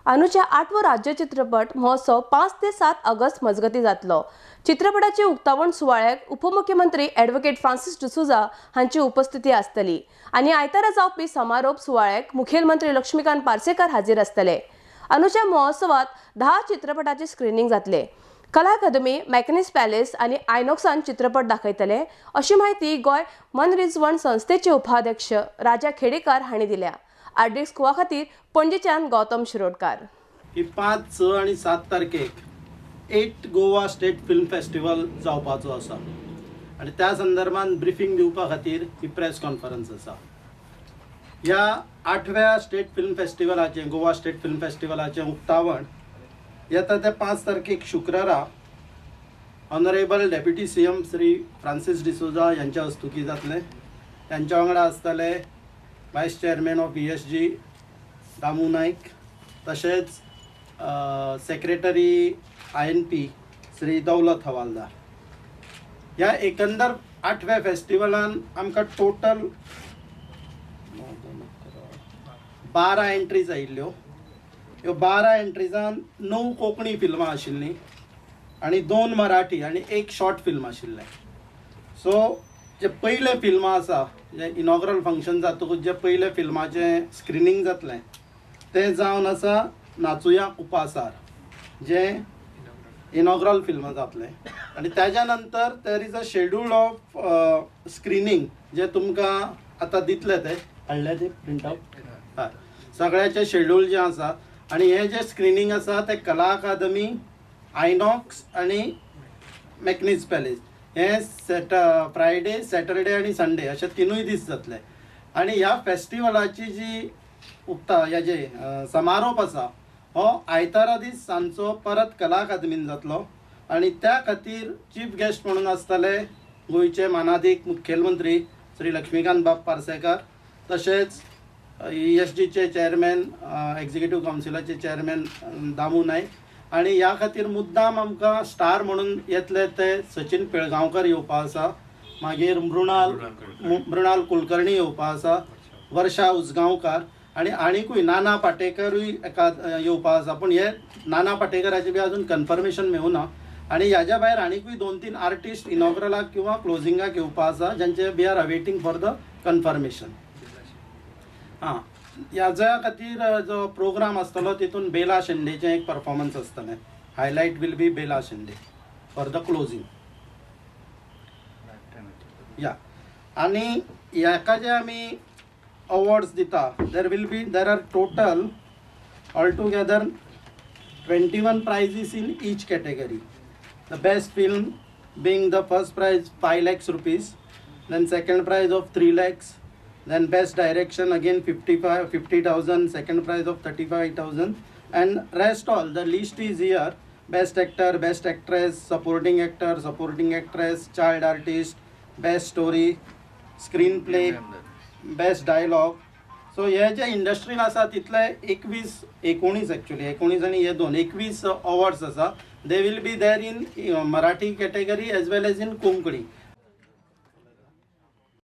अंदूच्या 8वो राज्य चित्रपट महोत्सव 5 ते 7 ऑगस्ट मजगती जातलो. चित्रपटाचे उक्तावण सुवाळ्याक उपमुख्यमंत्री ॲडव्होकेट फ्रांसिस डिसोझा हांची उपस्थिती आसतली आनी आयतारा जावपी समारोप सुवाळ्याक मुखेलमंत्री लक्ष्मीकांत पार्सेकर हाजीर आसतले. अंदूच्या महोत्सवात 10 चित्रपटाचे स्क्रिनींग जातले. कला अकादमी, मॅकनीस पॅलेस आनी आयनॉक्सान चित्रपट दाखयतले अशी माहिती गोंय मनरिजवण संस्थेचे उपाध्यक्ष राजा खेडेकर हांणी दिल्या. आरडीएक्स गोवा खातीर पणजेच्यान गौतम शिरोडकार. की 5, 6 आनी 7 तारखेक 8 गोवा स्टेट फिल्म फेस्टिवल जावपाचो आसा आनी त्या संदर्भात ब्रिफींग दिवपा खातीर ही प्रेस कॉन्फरन्स आसा. ह्या 8व्या स्टेट फिल्म फेस्टिवलाचें, गोवा स्टेट फिल्म फेस्टिवलाचें उक्तावण येता ते 5 तारखेक शुक्रारा honourable deputy CM Shri Francis D'Souza यांच्या हस्तुकी जातलें. तांच्या वांगडा आसतले vice chairman of ESG Damu Naik, तशेंच सेक्रेटरी INP Shri दौलत हवालदार. ह्या एकंदर 8व्या फेस्टिवलान आमकां टोटल 12 एंट्रीज आयिल्ल्यो. ह्यो 12 एंट्रीजान 9 कोंकणी फिल्मां आशिल्लीं आनी 2 मराठी आनी 1 शॉर्ट फिल्म आशिल्लें. सो जे पयलें फिल्मां आसा, जे इनॉग्रल फंक्शन जातकूच जे पयलें फिल्माचें स्क्रिनींग जातलें तें जावन आसा नाचुया उपासार, जें इनॉग्रल फिल्म जातलें. आनी ताज्या नंतर there is a schedule of screening जे तुमकां आतां दितले, ते हाडले ते प्रिंट आवट. हय, सगळ्याचें शेड्यूल जें आसा आनी हें जें स्क्रिनींग आसा तें कला अकादमी, आयनॉक्स आनी मॅकनीज पॅलेस हे फ्रायडे, सॅटरडे आनी संडे अशे 3 दीस जातले. आनी ह्या फेस्टिवलाची जी ह्या जे समारोप आसा हो आयतारा दीस सांजचो परत कला अकादमीन जातलो आनी त्या खातीर चीफ गेस्ट म्हणून आसतले गोंयचे मानादीक मुखेलमंत्री श्री लक्ष्मीकांत बाब पार्सेकर, तशेंच ESGचे चेअरमॅन, एक्झिक्युटीव कावन्सिलाचे चेअरमॅन दामू नायक. आनी ह्या खातीर मुद्दाम आमकां स्टार म्हणून येतले ते सचिन पिळगांवकर येवपा आसा, मागीर मृणाल कुलकर्णी येवपा आसा, वर्षा उजगांवकार आनी आनीकूय नाना पाटेकरूय एका येवपा आसा. पूण हे नाना पाटेकराचे बी अजून कन्फर्मेशन मेळूना. आनी ह्याच्या भायर आनीकूय 2-3 आर्टिस्ट इनॉग्रलाक किंवा क्लोजिंगाक येवपा आसा, ज्यांचे we are awaiting for the confirmation. हां, ह्याच्या खातीर जो प्रोग्राम आसतलो तितून बेला शेंडेचें एक परफॉर्मन्स आसतलें. Highlight will be Bela Shende for the closing. या आनी ह्याका जे आमी अवॉर्ड्स दिता, there are total all together 21 prizes in each category. The best film being the first prize 5 lakhs rupees, then second prize of 3 lakhs, then best direction again 50,000, second prize of 35,000, and rest all the list is here. Best actor, best actress, supporting actor, supporting actress, child artist, best story, screenplay, best dialogue. So हे जे इंडस्ट्रीन आसा तितले 19 actually 19 आनी हे 2 21 awards आसा. They will be there in Marathi category as well as in Konkani.